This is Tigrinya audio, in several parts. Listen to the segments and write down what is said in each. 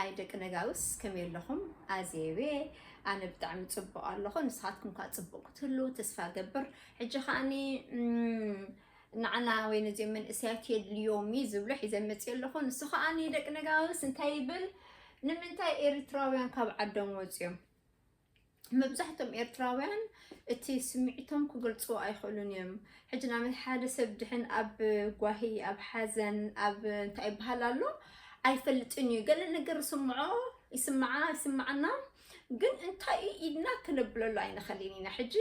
ኣይ ደቂ ነጋውስ ከመይ ኣለኹም? ኣዜቤ ኣነ ብጣዕሚ ጽቡቕ ኣለኹ። ንስኻትኩም ከኣ ጽቡቕ ክትህልዉ ተስፋ ገብር። ሕጂ ከኣኒ ንዓና ወይ ነዚኦም መንእሰያት የድልዮም እዩ ዝብሎ ሒዘ መፅእ ኣለኹ። ንሱ ከኣኒ ደቂ ነጋውስ እንታይ ይብል? ንምንታይ ኤርትራውያን ካብ ዓዶም ወፅዮም? መብዛሕትኦም ኤርትራውያን እቲ ስምዒቶም ክገልፅዎ ኣይኽእሉን እዮም። ሕጂ ናመት ሓደ ሰብ ድሕን ኣብ ጓሂ፣ ኣብ ሓዘን፣ ኣብ እንታይ ይበሃል ኣሎ ኣይፈልጥን እዩ። ገለ ነገር ስምዖ ይስምዓ ይስምዓና፣ ግን እንታይ እዩ ኢድና ክነብለሉ ኣይንኸልን ኢና። ሕጂ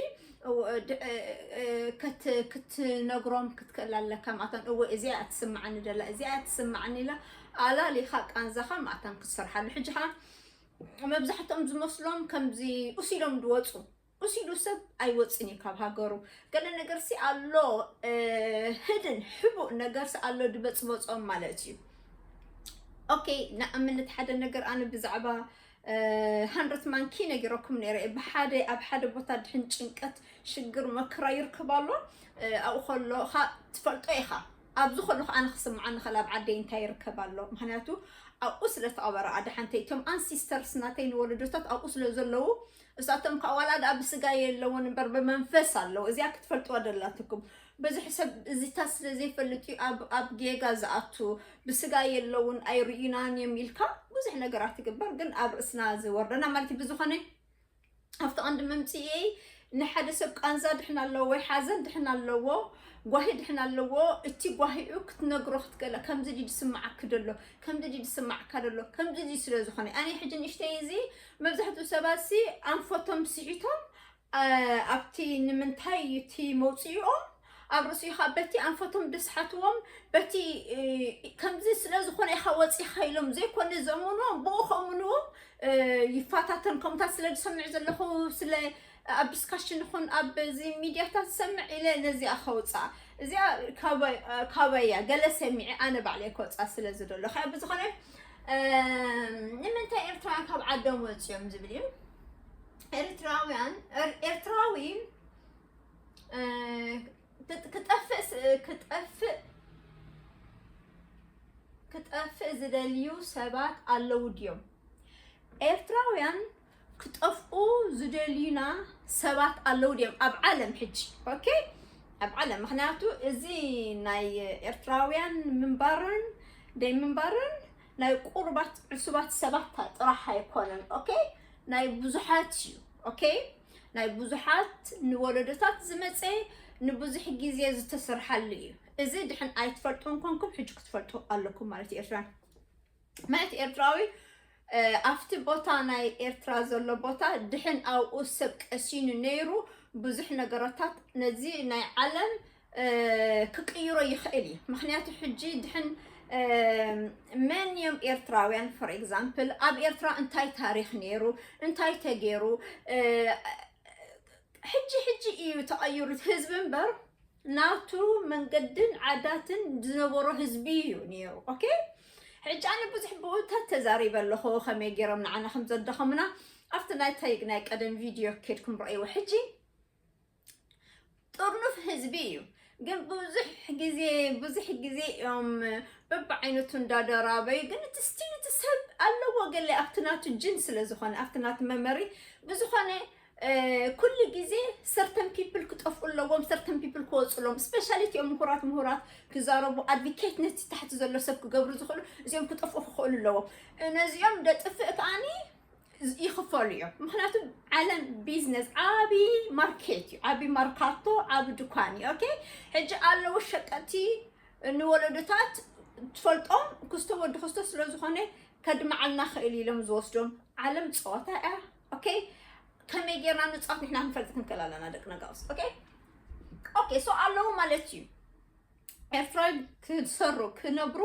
ክትነግሮም ክትክእል ኣለካ ማእታን እወ እዚኣ ትስምዓኒ ደላ እዚኣ ትስምዓኒ ኢላ ኣላሊኻ ቃንዛኻ ማእታን ክትሰርሓሉ። ሕጂ ኸዓ መብዛሕትኦም ዝመስሎም ከምዚ ኡስ ኢሎም ዝወፁ፣ ኡስ ኢሉ ሰብ ኣይወፅን እዩ ካብ ሃገሩ። ገለ ነገርሲ ኣሎ፣ ህድን ሕቡእ ነገርሲ ኣሎ ድበፅበፆም ማለት እዩ። ኦኬ፣ ንኣብነት ሓደ ነገር ኣነ ብዛዕባ ሃንድረት ማንኪ ነጊረኩም ነይረ። ብሓደ ኣብ ሓደ ቦታ ድሕን ጭንቀት ሽግር መከራ ይርከብ ኣሎ። ኣብኡ ከሎ ኻ ትፈልጦ ኢኻ። ኣብዚ ከለኹ ኣነ ክስምዓኒ ኸል ኣብ ዓደይ እንታይ ይርከብ ኣሎ። ምክንያቱ ኣብኡ ስለ ተቐበረ ኣደ ሓንተይ እቶም ኣንሲስተርስ ናተይ ንወለዶታት ኣብኡ ስለ ዘለዉ እሳቶም ከዓ ዋላ ደኣ ብስጋ የለውን እምበር ብመንፈስ ኣለዉ። እዚኣ ክትፈልጥዋ ደላትኩም። ብዙሕ ሰብ እዚታት ስለ ዘይፈልጥ እዩ ኣብ ኣብ ጌጋ ዝኣቱ። ብስጋ የለውን ኣይርእዩናን እዮም ኢልካ ብዙሕ ነገራት ይግበር፣ ግን ኣብ ርእስና ዝወርደና ማለት እዩ። ብዝኾነ ኣብቲ ቀንዲ መምፅኤይ ንሓደ ሰብ ቃንዛ ድሕን ኣለዎ ወይ ሓዘን ድሕን ኣለዎ ጓሂ ድሕን ኣለዎ፣ እቲ ጓሂኡ ክትነግሮ ክትክእለ ከምዚ ድዩ ዝስምዓኪ ደሎ ከምዚ ድዩ ዝስምዓካ ደሎ ከምዚ ድዩ ስለ ዝኾነ ኣነ ሕጂ ንእሽተይ እዚ መብዛሕትኡ ሰባት ሲ ኣንፈቶም ስሒቶም ኣብቲ ንምንታይ እዩ እቲ መውፅኢኦም ኣብ ርእሲኻ በቲ ኣንፈቶም ደስሓትዎም በቲ ከምዚ ስለ ዝኾነ ኢኻ ወፂኻ ኢሎም ዘይኮነ ዘእምንዎም ብኡ ከእምንዎም ይፈታተን። ከምታት ስለ ዝሰምዕ ዘለኹ ስለ ኣብ ዲስካሽን ይኹን ኣብ እዚ ሚድያታት ዝሰምዕ ኢለ ነዚኣ ከውፅኣ እዚኣ ካበያ ገለ ሰሚዐ ኣነ ባዕለይ ከውፅኣ ስለ ዝደሎ ከ ብዝኾነ ንምንታይ ኤርትራውያን ካብ ዓዶም ወፂኦም ዝብል እዩ። ኤርትራውያን ኤርትራዊ ክጠፍእ ክጠፍእ ክጠፍእ ዝደልዩ ሰባት ኣለዉ ድዮም? ኤርትራውያን ክጠፍኡ ዝደልዩና ሰባት ኣለዉ ድዮም ኣብ ዓለም ሕጂ? ኦኬ፣ ኣብ ዓለም ምክንያቱ እዚ ናይ ኤርትራውያን ምንባርን ደይ ምንባርን ናይ ቁርባት ዕሱባት ሰባት ጥራሕ ኣይኮነን። ኦኬ፣ ናይ ብዙሓት እዩ። ኦኬ፣ ናይ ብዙሓት ንወለዶታት ዝመፀ ንብዙሕ ግዜ ዝተሰርሓሉ እዩ። እዚ ድሕን ኣይትፈልጡ እንኮንኩም ሕጂ ክትፈልጡ ኣለኩም ማለት እዩ። ኤርትራ ማለት ኤርትራዊ ኣብቲ ቦታ ናይ ኤርትራ ዘሎ ቦታ ድሕን ኣብኡ ሰብ ቀሲኑ ነይሩ ብዙሕ ነገረታት ነዚ ናይ ዓለም ክቅይሮ ይኽእል እዩ። ምክንያቱ ሕጂ ድሕን መን እዮም ኤርትራውያን for example ኣብ ኤርትራ እንታይ ታሪክ ነይሩ እንታይ ተገይሩ ሕጂ ሕጂ እዩ ተቐይሩት ህዝቢ እምበር ናቱ መንገድን ዓዳትን ዝነበሮ ህዝቢ እዩ ነይሩ። ኦኬ፣ ሕጂ ኣነ ብዙሕ ብኡታት ተዛሪበ ኣለኹ ከመይ ገይሮም ንዓና ከም ዘዳኸሙና ኣብቲ ናይ ታይግ ናይ ቀደም ቪድዮ ከድኩም ረእይዎ። ሕጂ ጥርኑፍ ህዝቢ እዩ ግን ብዙሕ ግዜ ብዙሕ ግዜ እዮም በብዓይነቱ እንዳደራበዩ ግን እቲ ስቲል እቲ ሰብ ኣለዎ ገለ ኣብቲ ናቱ ጅን ስለ ዝኾነ ኣብቲ ናቱ መመሪ ብዝኾነ ኩሉ ግዜ certain people ክጠፍኡ ኣለዎም certain people ክወፁ ኣለዎም specially እቲኦም ምሁራት ምሁራት ክዛረቡ advocate ነቲ ታሕቲ ዘሎ ሰብ ክገብሩ ዝኽእሉ እዚኦም ክጠፍኡ ክኽእሉ ኣለዎም ነዚኦም ደጥፍእ ከኣኒ ይኽፈሉ እዮም ምክንያቱ ዓለም business ዓቢ market እዩ ዓቢ መርካቶ ዓቢ ድኳን እዩ okay ሕጂ ኣለዉ ሸቀጥቲ ንወለዶታት ትፈልጦም ክስቶ ወዲ ክስቶ ስለ ዝኾነ ከድምዓልና ክእል ኢሎም ዝወስዶም ዓለም ፀወታ እያ okay ከመይ ጌርና ንፃወት ንሕና ክንፈልጥ ክንክእል ኣለና ደቂ ነጋውስ okay okay so ኣለዉ ማለት እዩ ኤርትራዊ ክሰሩ ክነብሩ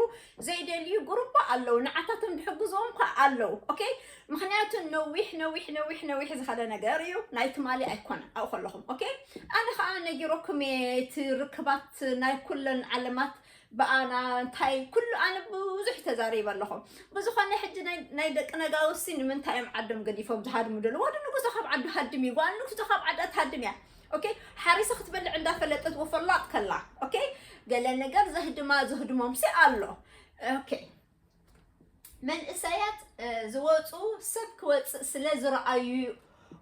ዘይደልዩ ጉሩባ ኣለዉ ንዓታቶም ዝሕግዝዎም ከ ኣለዉ okay ምክንያቱ ነዊሕ ነዊሕ ነዊሕ ነዊሕ ዝኸደ ነገር እዩ ናይ ትማሊ ኣይኮነን ኣብኡ ከለኹም okay ኣነ ከዓ ነጊረኩም እየ እቲ ርክባት ናይ ኩለን ዓለማት ብኣና እንታይ ኩሉ ኣነ ብዙሕ ተዛሪበ ኣለኹ ብዝኾነ ሕጂ ናይ ደቂ ነጋውሲ ንምንታይ እዮም ዓዶም ገዲፎም ዝሃድሙ ደሎ ወዲ ንጉሶ ካብ ዓዱ ሃድም እዩ ጓል ንጉሶ ካብ ዓዳ ትሃድም እያ okay ሓሪሰ ክትበልዕ እንዳፈለጠት ወፈላጥ ከላ okay ገለ ነገር ዘህድማ ዘህድሞም ሲ ኣሎ okay መንእሰያት ዝወፁ ሰብ ክወፅእ ስለ ዝረኣዩ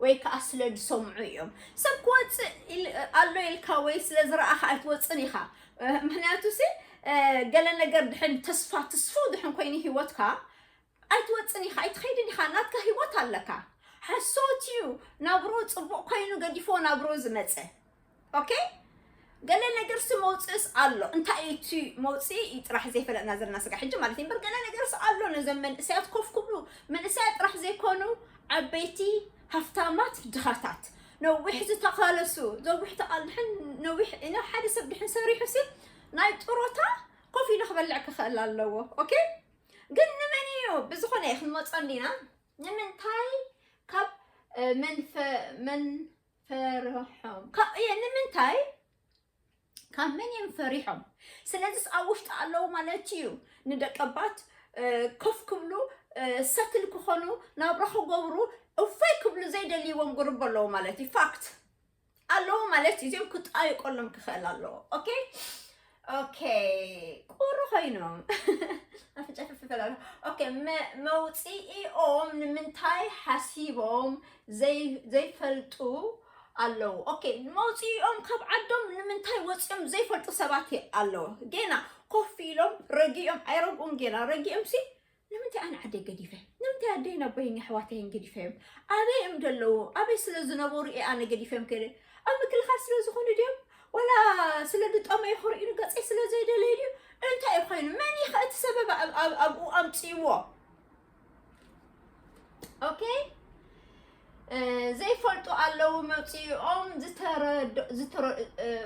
ወይ ከዓ ስለ ዝሰምዑ እዮም። ሰብ ክወፅእ ኣሎ ኢልካ ወይ ስለ ዝረኣኻ ኣይትወፅን ኢኻ። ምክንያቱ ሲ ገለ ነገር ድሕን ተስፋ ትስፉ ድሕን ኮይኑ ሂወትካ ኣይትወፅን ኢኻ ኣይትኸይድን ኢኻ። ናትካ ሂወት ኣለካ። ሓሶት እዩ። ናብሮ ፅቡቅ ኮይኑ ገዲፎ ናብሮ ዝመፀ ኦኬ። ገለ ነገርሲ መውፅእስ ኣሎ። እንታይ እዩ እቲ መውፅኢ እዩ ጥራሕ ዘይፈለጥና ዘለና ስጋ ሕጂ ማለት እዩ። እምበር ገለ ነገርሲ ኣሎ። ነዘም መንእሰያት ኮፍ ክብሉ መንእሰያት ጥራሕ ዘይኮኑ ዓበይቲ ሃፍታማት ድኻታት ነዊሕ ዝተቓለሱ ዘዊሕ ተቓልድሕን ነዊሕ ኢና ሓደ ሰብ ድሕን ሰሪሑ ሲ ናይ ጥሮታ ኮፍ ኢሉ ክበልዕ ክኽእል ኣለዎ። ኦኬ ግን ንመን እዩ ብዝኾነ ክንመፆ እንዲና ንምንታይ ካብ መንፈ መን ፈርሖም ካብ እየ ንምንታይ ካብ መን እዮም ፈሪሖም? ስለዚስ ኣብ ውሽጢ ኣለዉ ማለት እዩ። ንደቀባት ኮፍ ክብሉ ሰትል ክኾኑ ናብራ ክገብሩ እፎይ ክብሉ ዘይደልይዎም ጉርብ ኣለዉ ማለት እዩ። ፋክት ኣለዉ ማለት እዩ። እዚኦም ክጣየቆሎም ክኽእል ኣለዎ። ኦኬ ኦኬ ቁሩ ኮይኖም ኣፍንጫ ፍፍፈል ኣሎ። ኦኬ መውፅኢኦም ንምንታይ ሓሲቦም ዘይፈልጡ ኣለዉ። ኦኬ መውፅኢኦም ካብ ዓዶም ንምንታይ ወፂኦም ዘይፈልጡ ሰባት ኣለዉ። ጌና ኮፍ ኢሎም ረጊኦም ኣይረግኡን ጌና ረጊኦም ሲ ንምንታይ ኣነ ዓደይ ገዲፈ ንምንታይ ኣደይን ኣቦይን ኣሕዋተይን ገዲፈዮም ኣበይ እዮም ዘለዉ ኣበይ ስለ ዝነበሩ እየ ኣነ ገዲፈዮም ከደ ኣብ ምክልኻል ስለ ዝኾኑ ድዮም ዋላ ስለ ድጠመዩ ክርእዩ ንገፀይ ስለ ዘይደለዩ ድዩ እንታይ እዩ ኮይኑ መን እዩ እቲ ሰበብ ኣብኡ ኣምፅእዎ ኦኬ ዘይፈልጡ ኣለዉ መውፅኦም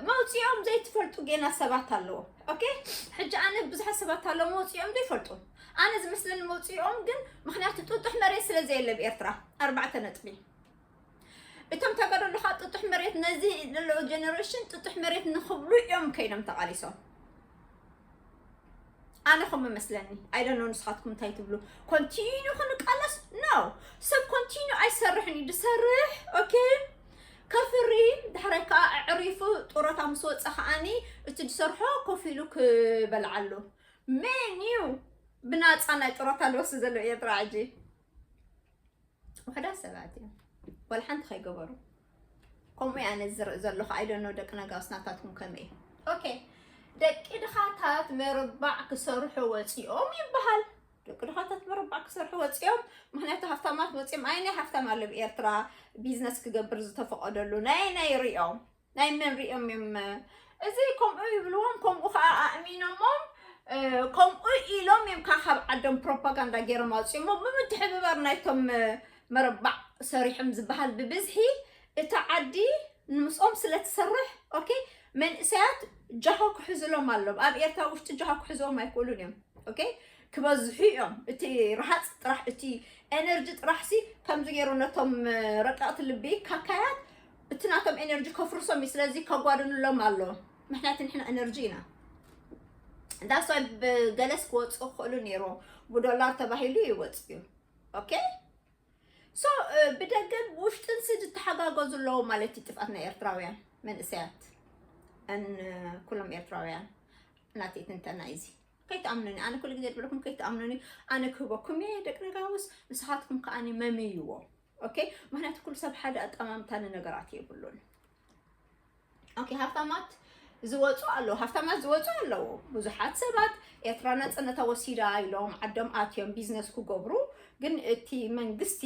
መውፅኦም ዘይትፈልጡ ጌና ሰባት ኣለዎ ኦኬ ሕጂ ኣነ ብዙሓት ሰባት ኣለዉ መውፅኦም ዘይፈልጡ ኣነ ዝመስለኒ መውፅኦም ግን ምክንያቱ ጥጡሕ መሬት ስለ ዘየለ ብኤርትራ ኣርባዕተ ነጥቢ እቶም ተጋደሉ ከዓ ጥጡሕ መሬት ነዚ ዘለዉ ጀነሬሽን ጥጡሕ መሬት ንክብሉ እዮም ከይኖም ተቃሊሶም ኣነ ከም መስለኒ ኣይደኖ ንስኻትኩም እንታይ ትብሉ ኮንቲኒ ክንቃለስ ነው ሰብ ኮንቲኒ ኣይሰርሕን እዩ ዝሰርሕ ኦኬ ከፍሪ ድሕራይ ከዓ ኣዕሪፉ ጡረታ ምስ ወፀ ከዓኒ እቲ ዝሰርሖ ኮፍ ኢሉ ክበልዓሉ ሜን እዩ ብናፃ ናይ ጡረታ ዝወስድ ዘሎ ኤርትራ ሕጂ ውሕዳት ሰባት እዮም ወላ ሓንቲ ከይገበሩ ከምኡ እየ ኣነ ዝርኢ ዘለኹ ኣይደኖ ደቂ ነጋውስ ናታትኩም ከመይ እዩ ኦኬ ደቂ ድኻታት መርባዕ ክሰርሑ ወፂኦም ይበሃል ደቂ ድኻታት መርባዕ ክሰርሑ ወፂኦም ምክንያቱ ሃፍታማት ወፂኦም ኣይ ናይ ሃፍታም ኣሎ ብኤርትራ ቢዝነስ ክገብር ዝተፈቀደሉ ናይ ናይ ሪኦም ናይ መን ሪኦም እዮም እዚ ከምኡ ይብልዎም ከምኡ ከዓ ኣእሚኖሞም ከምኡ ኢሎም እዮም ካብ ዓዶም ፕሮፓጋንዳ ገይሮም ኣውፅኦሞ ብምትሕብባር ናይቶም መረባዕ ሰሪሖም ዝበሃል ብብዝሒ እቲ ዓዲ ንምስኦም ስለ ትሰርሕ ኦኬ መንእሰያት ጃሆ ክሕዝሎም ኣሎም ኣብ ኤርትራ ውሽጢ ጃሆ ክሕዝዎም ኣይክእሉን እዮም ኦኬ ክበዝሑ እዮም እቲ ረሃፅ ጥራሕ እቲ ኤነርጂ ጥራሕ ሲ ከምዚ ገይሩ ነቶም ረቀቕቲ ልቢ ካካያት እቲ ናቶም ኤነርጂ ከፍርሶም እዩ ስለዚ ከጓድንሎም ኣሎ ምክንያቱ ንሕና ኤነርጂ ኢና that's why ብገለስ ክወፁ ክኽእሉ ነይሮም ብዶላር ተባሂሉ ይወፅኡ okay so ብደገን ብውሽጥን ሲ ዝተሓጋገዙ ኣለዉ ማለት እዩ ጥፍኣት ናይ ኤርትራውያን መንእሰያት and ኩሎም ኤርትራውያን ናተይ ትንተና እዚ ከይትኣምኑኒ ኣነ ኩሉ ግዜ ዝብለኩም ከይትኣምኑኒ ኣነ ክህበኩም እየ ደቂ ነጋውስ ንስኻትኩም ከዓ መምይዎ okay ምክንያቱ ኩሉ ሰብ ሓደ ኣጠማምታ ንነገራት የብሉን okay ሃፍታማት ዝወፁ ኣለዉ ሃፍታማት ዝወፁ ኣለዉ ብዙሓት ሰባት ኤርትራ ነፃነታ ወሲዳ ኢሎም ዓዶም ኣትዮም ቢዝነስ ክገብሩ ግን እቲ መንግስቲ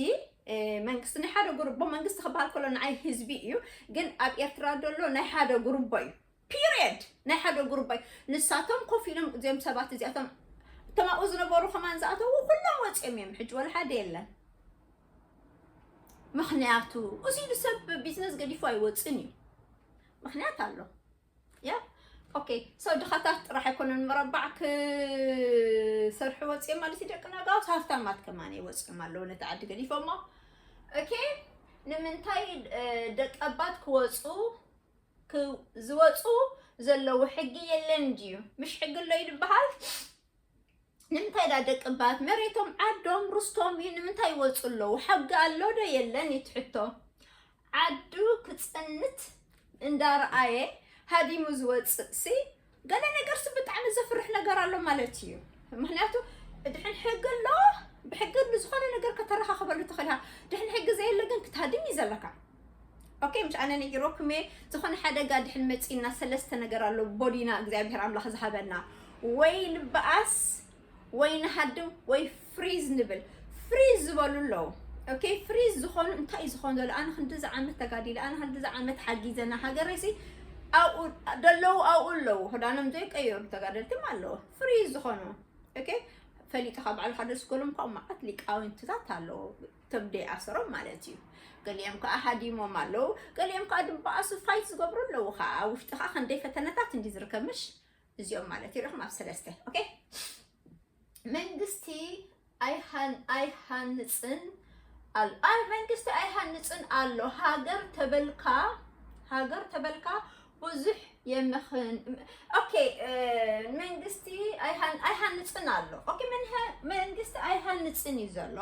መንግስቲ ናይ ሓደ ጉርቦ መንግስቲ ክበሃል ከሎ ንዓይ ህዝቢ እዩ ግን ኣብ ኤርትራ ዘሎ ናይ ሓደ ጉርቦ እዩ period ናይ ሓደ ጉርባይ ንሳቶም ኮፍ ኢሎም እዚኦም ሰባት እዚኣቶም እቶም ኣብኡ ዝነበሩ ከማን ዝኣተዉ ኩሎም ወፂኦም እዮም ሕጂ ወላ ሓደ የለን ምክንያቱ እዚ ሰብ ቢዝነስ ገዲፉ ኣይወፅን እዩ ምክንያት ኣሎ ያ okay so ድኻታት ጥራሕ ኣይኮነን መረባዕ ክሰርሑ ወፂኦም ማለት እዩ ደቂ ነጋውስ ሃፍታማት ከማን ወፂኦም ኣለዉ ነቲ ዓዲ ገዲፎሞ okay ንምንታይ ደቀባት ክወፁ ዝወፁ ዘለዉ ሕጊ የለን ድዩ ምሽ ሕጊ ኣሎ ይድበሃል ንምንታይ ዳ ደቅባት መሬቶም ዓዶም ርስቶም እዩ ንምንታይ ይወፁ ኣለዉ ሕጊ ኣሎ ዶ የለን ይትሕቶ ዓዱ ክፅንት እንዳረኣየ ሃዲሙ ዝወፅእ ሲ ገለ ነገር ሲ ብጣዕሚ ዘፍርሕ ነገር ኣሎ ማለት እዩ ምክንያቱ ድሕን ሕጊ ኣሎ። ብሕጊ ዝኾነ ነገር ከተረኻኽበሉ ትኽእል ኢኻ። ድሕን ሕጊ ዘየለ ግን ክትሃድም እዩ ዘለካ። ኦኬ፣ ምሽ ኣነ ነጊረኩም እየ። ዝኾነ ሓደጋ ድሕን መፂና ሰለስተ ነገር ኣሎ ቦዲና እግዚኣብሔር ኣምላኽ ዝሃበና። ወይ ንበኣስ፣ ወይ ንሃድም፣ ወይ ፍሪዝ ንብል። ፍሪዝ ዝበሉ ኣለዉ። ኦኬ፣ ፍሪዝ ዝኾኑ እንታይ እዩ ዝኾኑ ዘሎ? ኣነ ክንድዚ ዓመት ተጋዲለ፣ ኣነ ክንድዚ ዓመት ሓጊዘና ሃገረሲ ኣብኡ ደለዉ ኣብኡ ኣለዉ። ክዳኖም ዘይቀየሩ ተጋደልትም ኣለዉ። ፍሪዝ ዝኾኑ። ኦኬ፣ ፈሊጥኻ ባዕልኻ ደስ ገሎም እኳ መዓት ሊቃውንትታት ኣለዉ። ተብደይ ኣሰሮም ማለት እዩ። ገሊኦም ከዓ ሃዲሞም ኣለዉ። ገሊኦም ከዓ ድበኣሱ ፋይት ዝገብሩ ኣለዉ ከዓ። ውሽጥኻ ክንደይ ፈተነታት እንዲ ዝርከብ ምሽ እዚኦም ማለት እዩ። ርኹም ኣብ ሰለስተ። ኦኬ፣ መንግስቲ ኣይሃን-፣ ኣይሃንፅን ኣሎ። ኣይ፣ መንግስቲ ኣይሃንፅን ኣሎ። ሃገር ተበልካ፣ ሃገር ተበልካ ብዙሕ የምኽን። ኦኬ፣ እ፣ መንግስቲ ኣይሃን-፣ ኣይሃንፅን ኣሎ። ኦኬ፣ መንሀ-፣ መንግስቲ ኣይሃንፅን እዩ ዘሎ።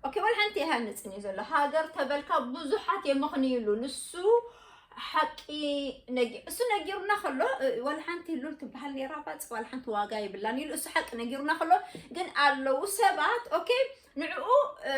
ኦኬ፣ ወላ ሓንቲ ኣይሃንፅን እዩ ዘሎ። ሃገር ተበልካ ብዙሓት የምኽንይሉ። ንሱ ሓቂ ነጊ-፣ እሱ ነጊሩና ከሎ፣ እ፣ ወላ ሓንቲ ሉል ትበሃል ነይራ ባጽ፣ ወላ ሓንቲ ዋጋ የብላን ኢሉ እሱ ሓቂ ነጊሩና ከሎ፣ ግን ኣለዉ ሰባት፣ ኦኬ፣ ንዕኡ፣ እ፣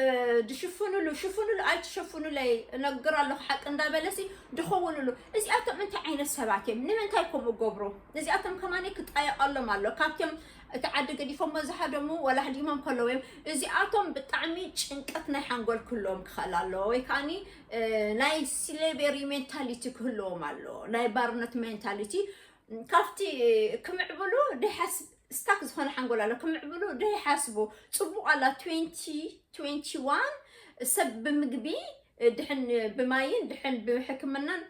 ድሽፍኑሉ፣ ሽፍኑሉ፣ ኣይትሸፍኑለይ፣ እነግር ኣለኹ ሓቂ እንዳበለሲ ድኸውንሉ። እዚኣቶም እንታይ ዓይነት ሰባት እዮም? ንምንታይ ከምኡ ገብሩ? እዚኣቶም ከማኒ ክጣየቐሎም ኣሎ። ካብቶም እቲ ዓዲ ገዲፎሞ ዝሃደሙ ወላ ህዲሞም ከለዉ እዮም። እዚኣቶም ብጣዕሚ ጭንቀት ናይ ሓንጎል ክህልዎም ክኽእል ኣለዎ፣ ወይ ከዓኒ፣ እ፣ ናይ ስሌቨሪ ሜንታሊቲ ክህልዎም ኣለዎ፣ ናይ ባርነት ሜንታሊቲ። ካብቲ ክምዕብሉ ደይሓስ-፣ ስታክ ዝኾነ ሓንጎል ኣሎ፣ ክምዕብሉ ደይሓስቡ። ጽቡቕ ኣላ፣ ትዌንቲ ትዌንቲ ዋን ሰብ ብምግቢ፣ ድሕን ብማይን ድሕን ብሕክምናን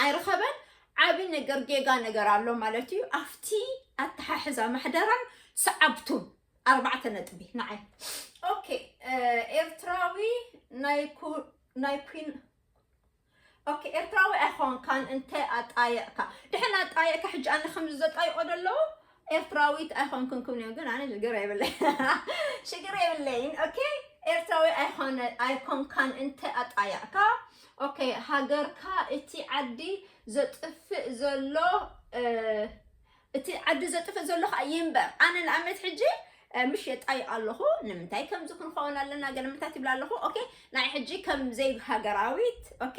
ኣይረኸበን። ዓቢ ነገር ጌጋ ነገር ኣሎ ማለት እዩ። ኣብቲ ኣተሓሕዛ ማሕደራን ሰዓብቱን ኣርባዕተ ነጥቢ ንዓይ። ኦኬ፣ እ፣ ኤርትራዊ ናይ ኩ-፣ ናይ ኩን-፣ ኦኬ፣ ኤርትራዊ ኣይኮንካን እንተ ኣጣየቕካ። ድሕን ኣጣየቕካ፣ ሕጂ ኣነ ከምዚ ዘጣይቆ ዘለዉ ኤርትራዊት ኣይኮንኩን ክብሉ እዮም፣ ግን ኣነ ሽግር የብለይ-፣ ሽግር የብለይን። ኦኬ፣ ኤርትራዊ ኣይኮነ-፣ ኣይኮንካን እንተ ኣጣየቕካ። ኦኬ፣ ሃገርካ እቲ ዓዲ ዘጥፍእ ዘሎ፣ እ፣ እቲ ዓዲ ዘጥፍእ ዘሎ ከዓ ይንበር። ኣነ ንኣብነት ሕጂ፣ እ፣ ምሽ የጣይቕ ኣለኹ፣ ንምንታይ ከምዚ ክንኸውን ኣለና፣ ገለ ምንታት ይብል ኣለኹ። ኦኬ፣ ናይ ሕጂ ከም ዘይሃገራዊት፣ ኦኬ፣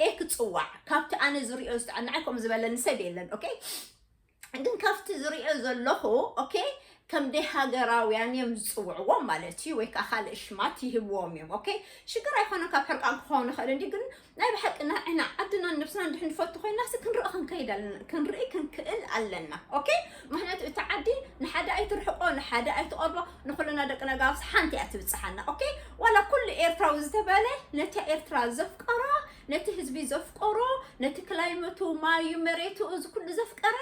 እየ ክጽዋዕ። ካብቲ ኣነ ዝሪኦ ዝጠ-፣ ንዓይ ከምኡ ዝበለኒ ሰብ የለን። ኦኬ፣ ግን ካብቲ ዝሪኦ ዘለኹ፣ ኦኬ፣ ከም ደይ ሃገራውያን እዮም ዝጽውዕዎም ማለት እዩ፣ ወይ ከዓ ካልእ ሽማት ይህብዎም እዮም። ኦኬ፣ ሽግር ኣይኮነን ካብ ሕርቃን ክኸውን ይኽእል እንዲ፣ ግን ናይ ብሓቂ ንዓና ዓድናን ነብስናን እንድሕር ንፈቱ ኮይናሲ ክንርኢ ክንከይድ ኣለና፣ ክንርኢ ክንክእል ኣለና። ኦኬ፣ ምኽንያቱ እቲ ዓዲ ንሓደ ኣይትርሕቆ፣ ንሓደ ኣይትቐርቦ፣ ንኹልና ደቂ ነጋውስ ሓንቲ እያ ትብጽሓና። ኦኬ፣ ዋላ ኩሉ ኤርትራዊ ዝተባለ ነቲ ኤርትራ ዘፍቀሮ፣ ነቲ ህዝቢ ዘፍቀሮ፣ ነቲ ክላይመቱ፣ ማዩ፣ መሬቱ፣ እዚ ኩሉ ዘፍቀረ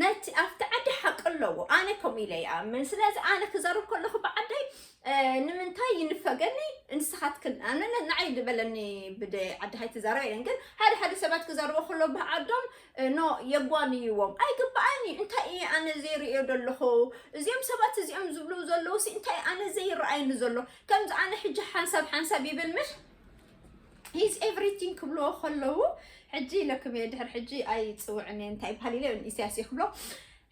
ነቲ ኣብቲ ዓዲ ሓቂ ኣለዎ። ኣነ ከምኡ ኢለ ይኣምን። ስለዚ ኣነ ክዛረብ ከለኹ ብዓደይ፣ እ፣ ንምንታይ ይንፈገኒ? ንስኻትክን፣ ኣነ ነ-፣ ንዓይ ዝበለኒ ብደ ዓዲ ሃይ ትዛረብ ኢለን። ግን ሓደ ሓደ ሰባት ክዛረቡ ከሎ ብዓዶም፣ እ፣ ኖ የጓንይዎም። ኣይግባኣኒ። እንታይ እየ ኣነ ዘይርእዮ ዘለኹ? እዚኦም ሰባት እዚኦም ዝብሉ ዘለዉ ሲ እንታይ ኣነ ዘይረኣየኒ ዘሎ? ከምዚ ኣነ ሕጂ ሓንሳብ ሓንሳብ ይብል ምሽ? He's everything ክብልዎ ከለዉ፣ ሕጂ ኢለኩም እየ፣ ድሕር ሕጂ ኣይጽውዕን እየ፣ እንታይ ይበሃል ኢለ ንኢሳያስ እየ ክብሎ።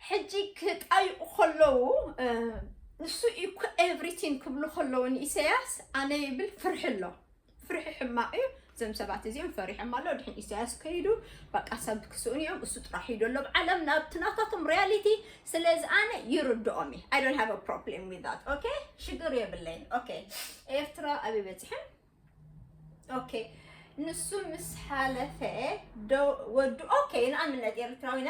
ሕጂ ክጣይቑ ከለዉ፣ እ፣ ንሱ እዩ እኮ ኤቭሪቲንግ ክብሉ ከለዉ ንኢሳያስ፣ ኣነ ይብል ፍርሒ ኣሎ። ፍርሒ ሕማቕ እዩ። እዞም ሰባት እዚኦም ፈሪሖም ኣለዉ። ድሕን ኢሳያስ ከይዱ፣ በቃ ሰብ ክስእኑ እዮም። እሱ ጥራሕ እዩ ዘሎ ኣብ ዓለም ናብቲ ናታቶም ሪያሊቲ። ስለዚ ኣነ ይርድኦም እዩ። I don't have a problem with that. ኦኬ? ሽግር የብለይን። ኦኬ። ኤርትራ ኣበይ በጺሐ? ኦኬ፣ ንሱ ምስ ሓለፈ ዶ-፣ ወዱ፣ ኦኬ፣ ንኣብነት ኤርትራዊና፣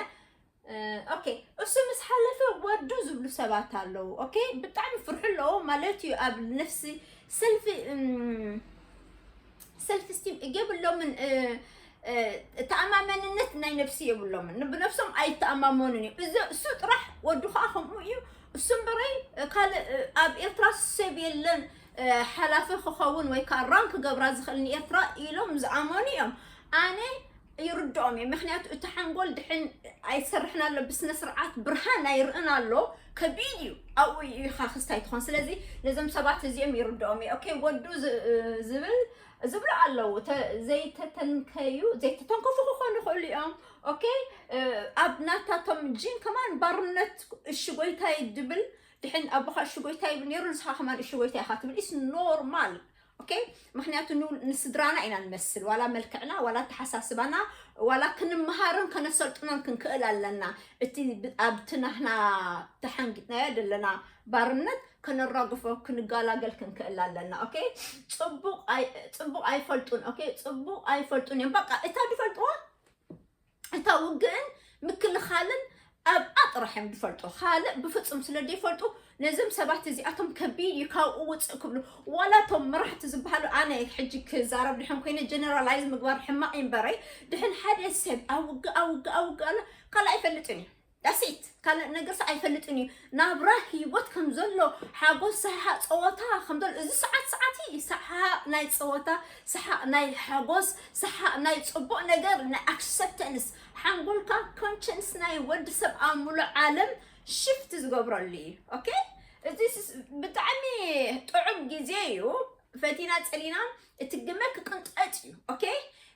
እ፣ ኦኬ፣ እሱ ምስ ሓለፈ ወዱ ዝብሉ ሰባት ኣለዉ። ኦኬ፣ ብጣዕሚ ፍርሑ ኣለዎ ማለት እዩ። ኣብ ነፍሲ ሰልፊ፣ እም፣ ሰልፍ ስቲም የብሎምን፣ እ፣ እ፣ ተኣማመንነት ናይ ነፍሲ የብሎምን። ብነፍሶም ኣይተኣማመኑን እዮም። እዚ፣ እሱ ጥራሕ ወዱ ከዓ ከምኡ እዩ። እሱ እምበረይ፣ እ፣ ካልእ፣ እ፣ ኣብ ኤርትራ ሰብ የለን፣ እ፣ ሓላፊ ክኸውን ወይ ከዓ ራን ክገብራ ዝኽእል ንኤርትራ ኢሎም ዝኣመኑ እዮም። ኣነ ይርድኦም እዮም። ምኽንያቱ እቲ ሓንጎል ድሕን ኣይሰርሕን ኣሎ፣ ብስነ ስርዓት ብርሃን ኣይርእን ኣሎ፣ ከቢድ እዩ። ኣብኡ እዩ ኢኻ ክስታይ ትኾን። ስለዚ ነዞም ሰባት እዚኦም ይርድኦም እዩ። ኦኬ፣ ወዱ ዝ-፣ እ፣ ዝብል፣ ዝብሉ ኣለዉ። ተ-፣ ዘይተተንከዩ፣ ዘይተተንከፉ ክኾኑ ይኽእሉ እዮም። ኦኬ፣ እ፣ ኣብ ናታቶም ጂን ከማን ባርነት፣ እሺ ጎይታይ ድብል ድሕን ኣቦኻ እሺ ጎይታ ይብል ነይሩ፣ ንስኻ ከማን እሺ ጎይታ ኢኻ ትብል። ኢስ ኖርማል። ኦኬ፣ ምክንያቱ ን- ንስድራና ኢና ንመስል፣ ዋላ መልክዕና፣ ዋላ ኣተሓሳስባና፣ ዋላ ክንመሃርን ከነሰልጥኖን ክንክእል ኣለና። እቲ ብ- ኣብቲ ናህና ተሓንጊጥናዮ ዘለና ባርነት ከነራግፎ ክንገላገል ክንክእል ኣለና። ኦኬ፣ ፅቡቅ ኣይ- ፅቡቅ ኣይፈልጡን። ኦኬ፣ ፅቡቅ ኣይፈልጡን እዮም። በቃ እታ ዝፈልጥዋ እታ ውግእን ምክልኻልን ኣብኣ ጥራሕ እዮም ዝፈልጡ። ካልእ ብፍጹም ስለ ዘይፈልጡ ነዞም ሰባት እዚኣቶም ከቢድ እዩ ካብኡ ውፅእ ክብሉ። ዋላ እቶም መራሕቲ ዝበሃሉ፣ ኣነ ሕጂ ክዛረብ ድሕን ኮይነ ጀነራላይዝ ምግባር ሕማቕ እዩ እምበረይ፣ ድሕን ሓደ ሰብ ኣብ ውግእ ኣብ ውግእ ኣብ ውግእ ኣሎ ካልእ ኣይፈልጥን እዩ። ዳሲት ካልእ ነገርስ ኣይፈልጥን እዩ። ናብራ ህይወት ከም ዘሎ፣ ሓጎስ፣ ሳሓ፣ ፀወታ ከም ዘሎ፣ እዚ ሰዓት ሰዓት እዩ። ሰሓ ናይ ፀወታ፣ ሰሓ ናይ ሓጎስ፣ ሰሓ ናይ ፅቡቅ ነገር፣ ናይ ኣክሰፕተንስ፣ ሓንጎልካ ኮንሸንስ ናይ ወዲ ሰብ ኣብ ሙሉእ ዓለም ሽፍት ዝገብረሉ እዩ። ኦኬ፣ እዚ ስ- ብጣዕሚ ጥዑም ግዜ እዩ። ፈቲና ፀሊና እቲ ግመ ክቅንጠጥ እዩ። ኦኬ፣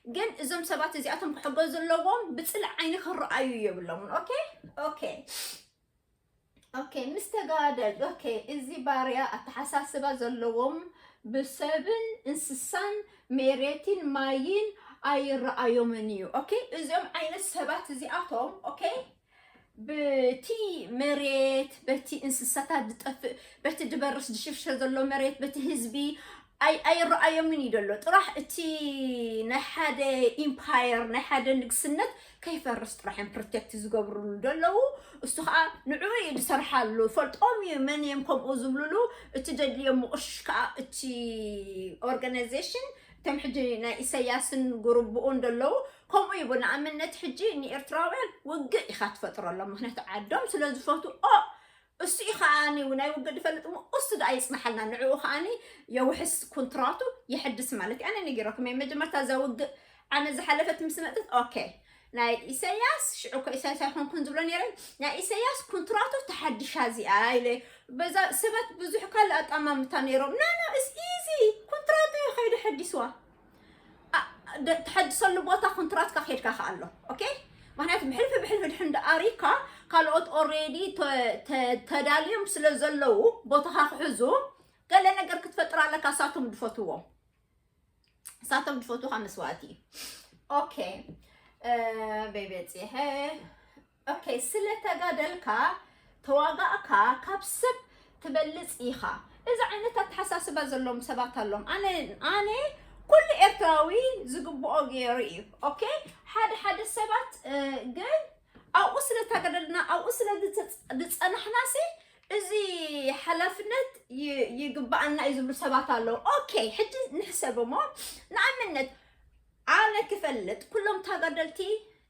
ግን እዞም ሰባት እዚኣቶም ክሕገዙ ኣለዎም። ብፅልእ ዓይኒ ክረኣዩ የብሎምን። ኦኬ፣ ኦኬ፣ ኦኬ፣ ምስ ተጋደል። ኦኬ፣ እዚ ባርያ ኣተሓሳስባ ዘለዎም ብሰብን እንስሳን መሬትን ማይን ኣይረኣዮምን እዩ። ኦኬ፣ እዚኦም ዓይነት ሰባት እዚኣቶም፣ ኦኬ፣ ብቲ መሬት፣ በቲ እንስሳታት ዝጠፍእ፣ በቲ ድበርስ ድሽፍሸ ዘሎ መሬት፣ በቲ ህዝቢ ኣይ- ኣይረኣዮምን እዩ ዘሎ። ጥራሕ እቲ ናይ ሓደ ኢምፓየር፣ ናይ ሓደ ንግስነት ከይፈርስ ጥራሕ እዮም ፕሮቴክት ዝገብርሉ ዘለዉ። እሱ ከዓ ንዕኡ እዩ ዝሰርሓሉ፣ ፈልጦም እዩ መን እዮም ከምኡ ዝብልሉ። እቲ ዘድልዮም ምቑሽሽ ከዓ እቲ ኦርጋናይዜሽን፣ እቶም ሕጂ ናይ ኢሳያስን ጉርብኡን ዘለዉ ከምኡ ይቡ። ንኣብነት ሕጂ ንኤርትራውያን ውግእ ኢኻ ትፈጥረሎም፣ ምክንያቱ ዓዶም ስለ ዝፈትዎ። እሱ እዩ ከዓኒ ናይ ውግእ ዝፈልጥ እሞ እሱ ደኣ ይጽናሓልና፣ ንዕኡ ከዓኒ የውሕስ፣ ኮንትራቱ የሐድስ ማለት እዩ። ኣነ ነጊረኩም እየ፣ መጀመርታ እዛ ውግእ ዓመት ዝሓለፈት ምስ መጠት፣ ኦኬ፣ ናይ ኢሳያስ፣ ሽዑ እኮ ኢሳያስ ኣይኮንኩን ዝብሎ ነይረ፣ ናይ ኢሳያስ ኮንትራቱ ተሓዲሻ እዚኣ ኢለ። በዛ ሰባት ብዙሕ ካልእ ኣጣማምታ ነይሮም። ና ና፣ እስ ኢዚ፣ ኮንትራቱ እዩ ከይዱ ሐዲስዋ። ኣ- ደ- ትሐድሰሉ ቦታ ኮንትራትካ ከይድካ ከኣ ኣሎ። ኦኬ፣ ምክንያቱ ብሕልፊ ብሕልፊ ድሕን ደኣሪካ ካልኦት ኦሬዲ ተዳልዮም ስለ ዘለዉ ቦታኻ ክሕዙ ገለ ነገር ክትፈጥር ኣለካ። ሳቶም ድፈትዎ፣ ሳቶም ድፈትውካ መስዋእቲ። ኦኬ፣ በይ በፂሐ። ኦኬ፣ ስለ ተጋደልካ፣ ተዋጋእካ፣ ካብ ሰብ ትበልፅ ኢኻ። እዚ ዓይነት ኣተሓሳስባ ዘለዎም ሰባት ኣለዎም። ኣነ ኣነ ኩሉ ኤርትራዊ ዝግብኦ ገይሩ እዩ። ኦኬ፣ ሓደ ሓደ ሰባት ግን ኣብኡ ስለ ተጋደልና፣ ኣብኡ ስለ ዝፀናሕናሲ እዚ ሓላፍነት ይግባኣና እዩ ዝብሉ ሰባት ኣለዉ። ኦኬ፣ ሕጂ ንሕሰብ እሞ፣ ንኣብነት ኣነ ክፈልጥ ኩሎም ተጋደልቲ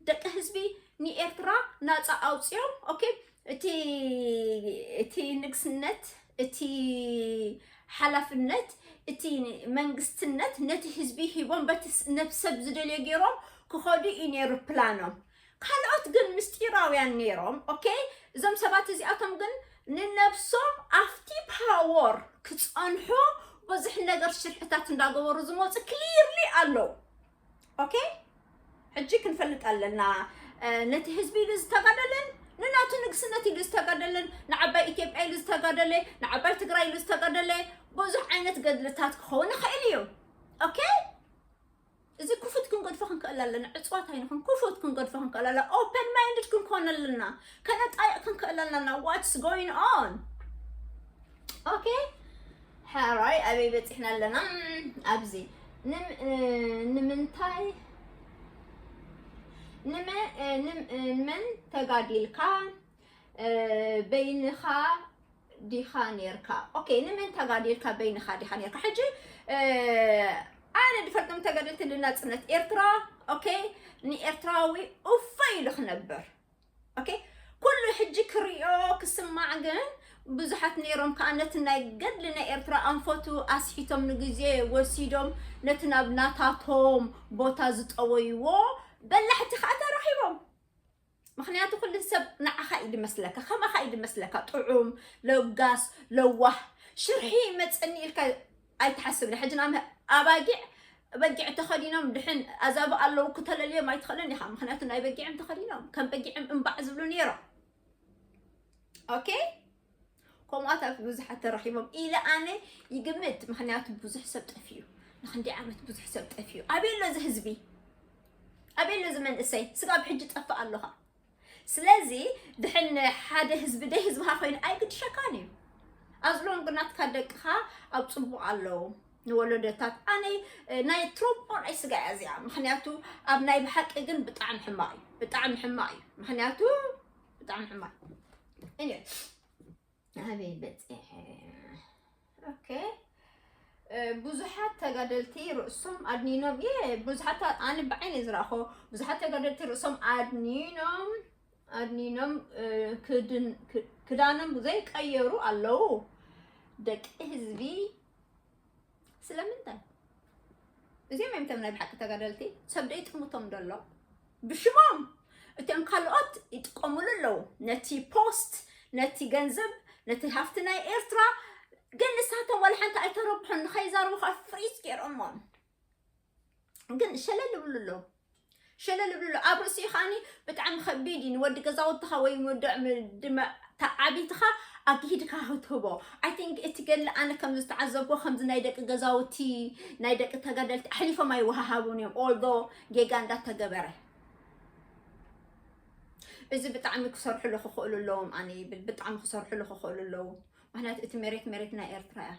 ደቂ ህዝቢ ንኤርትራ ናፃ ኣውፅኦም። ኦኬ፣ እቲ እቲ ንግስነት፣ እቲ ሓላፍነት፣ እቲ መንግስትነት ነቲ ህዝቢ ሂቦም በቲ ነብሰብ ዝደልዮ ገይሮም ክኸዱ እዩ ነይሩ ፕላኖም። ካልኦት ግን ምስጢራውያን ነይሮም። ኦኬ፣ እዞም ሰባት እዚኣቶም ግን ንነብሶም ኣብቲ ፓወር ክፀንሑ ብዙሕ ነገር ሽርሕታት እንዳገበሩ ዝመፁ ክሊርሊ ኣለዉ። ኦኬ፣ ሕጂ ክንፈልጥ ኣለና። ነቲ ህዝቢ ኢሉ ዝተጋደለን ንናቱ ንግስነት ኢሉ ዝተጋደለን ንዓባይ ኢትዮጵያ ኢሉ ዝተጋደለ ንዓባይ ትግራይ ኢሉ ዝተጋደለ ብዙሕ ዓይነት ገድልታት ክኸውን ይኽእል እዩ። ኦኬ፣ እዚ ክፉት ክንገድፎ ክንክእል ኣለና። ዕፅዋት ኣይንኹን፣ ክፉት ክንገድፎ ክንክእል ኣለና። ኦፐን ማይንድድ ክንኮን ኣለና። ከነጣይቕ ክንክእል ኣለና። ዋትስ ጎይን ኦን? ኦኬ፣ ሕራይ ኣበይ በፂሕና ኣለና? ኣብዚ ንምንታይ ንመን ተጋዲልካ? በይንኻ ዲኻ ኔርካ? ኦኬ፣ ንመን ተጋዲልካ? በይንኻ ዲኻ ኔርካ? ሕጂ ኣነ ዝፈልጦም ተጋደልቲ ንናጽነት ኤርትራ፣ ኦኬ፣ ንኤርትራዊ ኡፈ ኢሉ ክነብር። ኦኬ፣ ኩሉ ሕጂ ክሪኦ ክስማዕ ግን ብዙሓት ነይሮም ከኣ ነቲ ናይ ገድሊ ናይ ኤርትራ ኣንፈቱ ኣስሒቶም ንግዜ ወሲዶም ነቲ ናብ ናታቶም ቦታ ዝጠወይዎ በላሕቲ ከኣ ተረኺቦም። ምኽንያቱ ኩሉ ሰብ ንዓኻ እዩ ዝመስለካ፣ ከማኻ እዩ ዝመስለካ፣ ጥዑም፣ ለጋስ፣ ለዋህ፣ ሽርሒ መጸኒ ኢልካ ኣይትሓስብን። ሕጂ ንኣብነት ኣባጊዕ በጊዕ ተኸዲኖም ድሕን ኣዛብእ ኣለዉ ክተለልዮም ኣይትኽእልን ኢኻ። ምኽንያቱ ናይ በጊዕም ተኸዲኖም ከም በጊዕም እምባዕ ዝብሉ ነይሮም። ኦኬ፣ ከምኡታት ብዙሓት ተረኺቦም ኢለ ኣነ ይግምት። ምኽንያቱ ብዙሕ ሰብ ጠፊኡ፣ ንክንደይ ዓመት ብዙሕ ሰብ ጠፊኡ። ኣበይ ኣሎ እዚ ህዝቢ? ኣበይ ኣሎ እዚ መንእሰይ? ስጋብ ሕጂ ጠፍእ ኣለኻ። ስለዚ ድሕን ሓደ ህዝቢ ደይ ህዝብኻ ኮይኑ ኣይግድሸካን እዩ። ኣዝሎም ግን ናትካ ደቅኻ ኣብ ጽቡቕ ኣለዉ። ንወለዶታት ኣነ ናይ ትሮፖ ናይ ስጋ እያ እዚኣ። ምኽንያቱ ኣብ ናይ ብሓቂ ግን ብጣዕሚ ሕማቕ እዩ፣ ብጣዕሚ ሕማቕ እዩ። ምኽንያቱ ብጣዕሚ ሕማቕ እዩ። ኣበይ በፂሐ? ኦኬ። ብዙሓት ተጋደልቲ ርእሶም ኣድኒኖም እየ። ብዙሓት ኣነ ብዓይነ ዝረኣኹ ብዙሓት ተጋደልቲ ርእሶም ኣድኒኖም ኣድኒኖም ክዳኖም ዘይቀየሩ ኣለዉ። ደቂ ህዝቢ ስለምንታይ? እዚኦም እዮም እቶም ናይ ብሓቂ ተጋደልቲ። ሰብ ደይ ጥሙቶም ደሎ ብሽሞም እቶም ካልኦት ይጥቀሙሉ ኣለዉ። ነቲ ፖስት፣ ነቲ ገንዘብ፣ ነቲ ሃፍቲ ናይ ኤርትራ ግን ንሳቶም ዋላ ሓንቲ ኣይተረብሑን። ንኸይዛረቡ ከዓ ፍሪዝ ገይሮሞም። ግን ሸለል ይብሉ ኣለዉ። ሸለል ይብሉ ኣለዉ። ኣብ ርእሲኡ ከዓኒ ብጣዕሚ ከቢድ እዩ። ንወዲ ገዛውትኻ ወይ ንወዲ ዕም-፣ ድማ ተዓቢትኻ ኣግሂድካ ክትህቦ። I think እቲ ገለ ኣነ ከም ዝተዓዘብኩ ከምዚ ናይ ደቂ ገዛውቲ፣ ናይ ደቂ ተጋደልቲ ኣሕሊፎም ኣይወሃሃቡን እዮም። Although ጌጋ እንዳተገበረ። እዚ ብጣዕሚ ክሰርሕሉ ክኽእሉ ኣለዎም ኣነ ይብል። ብጣዕሚ ክሰርሕሉ ክኽእሉ ኣለዎም። ምኽንያቱ እቲ መሬት መሬት ናይ ኤርትራ እያ።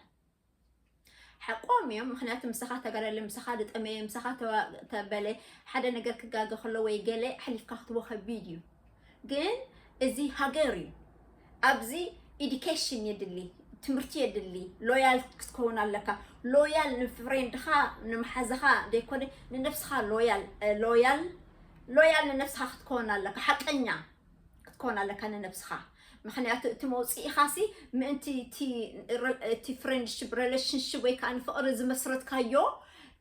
ሓቆም እዮም። ምኽንያቱ ምሳኻ ተጋዳለ፣ ምሳኻ ድጠመየ፣ ምሳኻ ተዋ-፣ ተበለ ሓደ ነገር ክጋገ ከሎ ወይ ገለ ኣሕሊፍካ ክትቦ ከቢድ እዩ። ግን እዚ ሃገር እዩ። ኣብዚ ኢዱኬሽን የድሊ፣ ትምህርቲ የድሊ። ሎያል ክትከውን ኣለካ። ሎያል ንፍሬንድኻ፣ ንመሓዛኻ ዘይኮነ ንነብስኻ ሎያል፣ እ፣ ሎያል፣ ሎያል ንነብስኻ ክትከውን ኣለካ። ሓቀኛ ክትኮን ኣለካ ንነብስኻ። ምኽንያቱ እቲ መውፅኢኻሲ ምእንቲ እቲ ረ-፣ እቲ ፍሬንድሽፕ፣ ሪሌሽንሽፕ ወይ ከዓ ንፍቕሪ ዝመስረትካዮ